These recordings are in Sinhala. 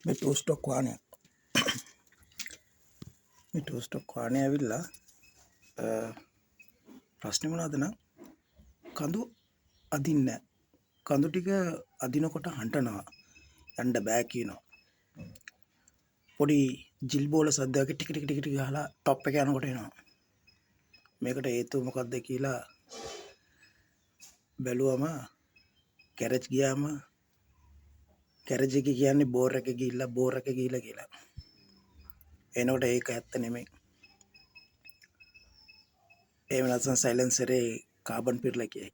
මේ ටූ ස්ටොක් වාහනයක්. මේ ටූ ස්ටොක් වාහනේ ඇවිල්ලා ප්‍රශ්නේ මොනවද නම් කඳු අදින්නේ නැහැ. කඳු ටික අදිනකොට හඬනවා. යන්න බෑ කියනවා. පොඩි ජිල් බෝල සද්දයක් ටික ටික ටික ටික ගහලා ටොප් එක යනකොට එනවා. මේකට හේතුව මොකද්ද කියලා බැලුවම ගෑරේජ් ගියාම ගෑරේජ් එකේ කියන්නේ බෝර් එක ගිහිල්ලා බෝර් එක ගිහිල්ලා කියලා. එනකොට ඒක ඇත්ත නෙමෙයි. එහෙම නැත්නම් සයිලන්සරේ කාබන් පිරලා කියයි.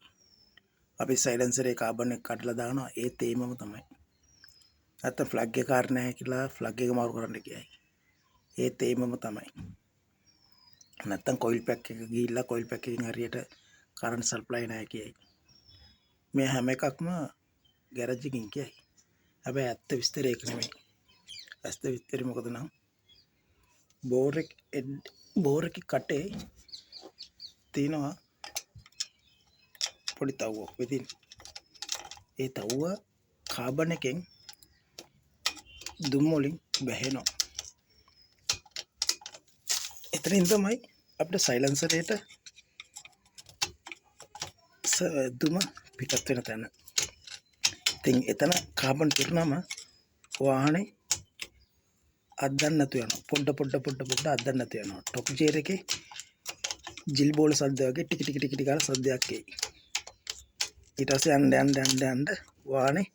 අපි සයිලන්සරේ කාබන් එක කඩලා දානවා, ඒත් ඒමම තමයි. නැත්නම් ෆ්ලග් එක කාර් නැහැ කියලා ෆ්ලග් එක මාරු කරන්න කියයි. ඒත් ඒමම තමයි. නැත්නම් කොයිල් පැක් එක ගිහිල්ලා කොයිල් පැක් එකෙන් හරියට කරන්ට් සප්ලයි නැහැ කියයි. මේ හැම එකක්ම ගෑරේජ් එකකින් කියයි. හැබැයි ඇත්ත විස්තරය ඒක නෙමෙයි. ඇත්ත විස්තරය මොකද නම් බෝර් එක බෝර් එකේ කටේ තියෙනවා පොඩි තව්වක් විදින්. ඒ තව්ව කාබන් එකෙන් දුම් වලින් වැහෙනවා. එතනින් තමයි අපිට සයිලන්සරේට දුම පිටත් වෙන තැන. ඉතින් එතන කාබන් පිරුණම වාහනේ අද්දන්න නැතුව යනවා. පොඩ පොඩ පොඩ පොඩ අද්දන්න නැතුව යනවා. ටොප් ගියර් එකේ ජිල් බෝල සද්ද වගේ ටික ටික ටික ටික ගාලා සද්දයක් එයි. ඊට පස්සේ යන්න යන්න යන්න යන්න වාහනේ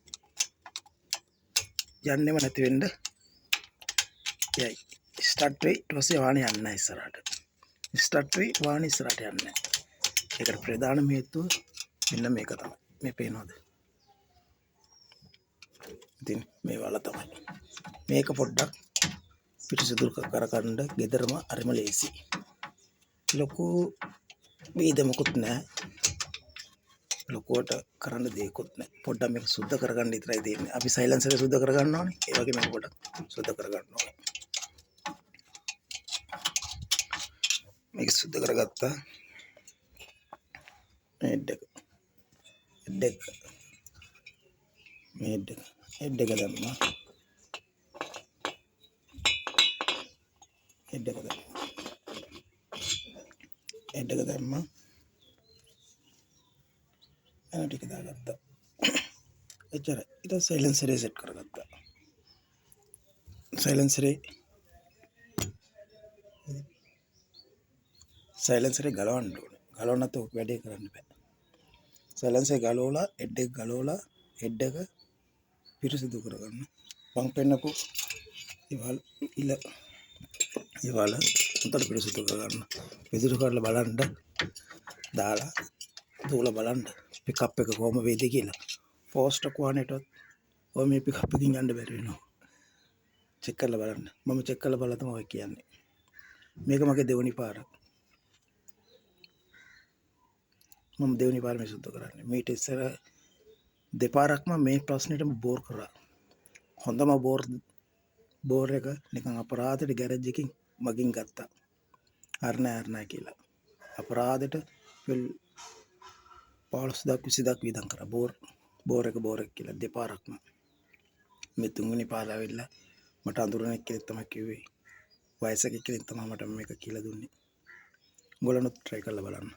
යන්නෙම නැති වෙන්න යයි. ස්ටාර්ට් වෙයි. ඊට පස්සේ වාහනේ යන්නේ නැහැ ඉස්සරහට. ස්ටාර්ට් වෙයි වාහනේ ඉස්සරහට යන්නේ නැහැ. ඒකට ප්‍රධානම හේතුව මෙන්න මේක තමයි. මේ පේනවද? ඉතින් මේ වල තමයි. මේක පොඩ්ඩක් පිරිසිදු කරගන්න ගෙදරම හරිම ලේසි. ලොකු වේදමකුත් නෑ. ලොකුවට කරන්න දෙයක්වත් නෑ. පොඩ්ඩක් මේක සුද්ධ කරගන්න විතරයි තියෙන්නේ. අපි සයිලන්සර් එක සුද්ධ කරගන්න ඕනේ. ඒ වගේ මේක පොඩ්ඩක් සුද්ධ කරගන්න ඕනේ. මේක සුද්ධ කරගත්තා. මේ හෙඩ් එක. හෙඩ් එක. මේ හෙඩ් එක. හෙඩ් එක දැම්මා. හෙඩ් එක දැම්මා. හෙඩ් එක දැම්මා. එන ටික දාගත්තා. එච්චරයි. ඊට පස්සේ සයිලන්සරේ සෙට් කරගත්තා. සයිලන්සරේ ගලවන්න ඕනේ. ගලවන්න නැතුව වැඩේ කරන්න බෑ. සයිලන්සරේ ගලවලා හෙඩ් එක ගලවලා හෙඩ් එක පිරිසිදු කරගන්න. මං පෙන්නපු ඉවල් ඉල ඉවල හොඳට පිරිසිදු කරගන්න. පිරිසිදු කරලා බලන්න දාලා දුවලා බලන්න පිකප් එක කොහොම වේද කියලා. ෆෝස්ට් වාහනේටවත් ඔය මේ පිකප් එකකින් යන්න බැරි වෙනවා. චෙක් කරලා බලන්න. මම චෙක් කරලා බලලා තමයි ඔය කියන්නේ. මේක මගේ දෙවෙනි පාර. මම දෙවෙනි පාර මේ සුද්ධ කරන්නේ. මීට ඉස්සර දෙපාරක්ම මේ ප්‍රශ්නෙටම බෝර් කරා. හොඳම බෝර් එක නිකන් අපරාධෙට ගෑරේජ් එකකින් මගින් ගත්තා. අර නෑ අර නෑ කියලා. අපරාධෙට පෙල් 15ක් 20ක් වියදම් කරා. බෝර් එක බෝර් එක කියලා දෙපාරක්ම. මේ තුන්වෙනි පාර ඇවිල්ලා මට අඳුරන එක්කෙනෙක් තමයි කිව්වේ. වයසක කෙනෙක් තමයි මට මේක කියලා දුන්නේ. උඹලනොත් try කරලා බලන්න.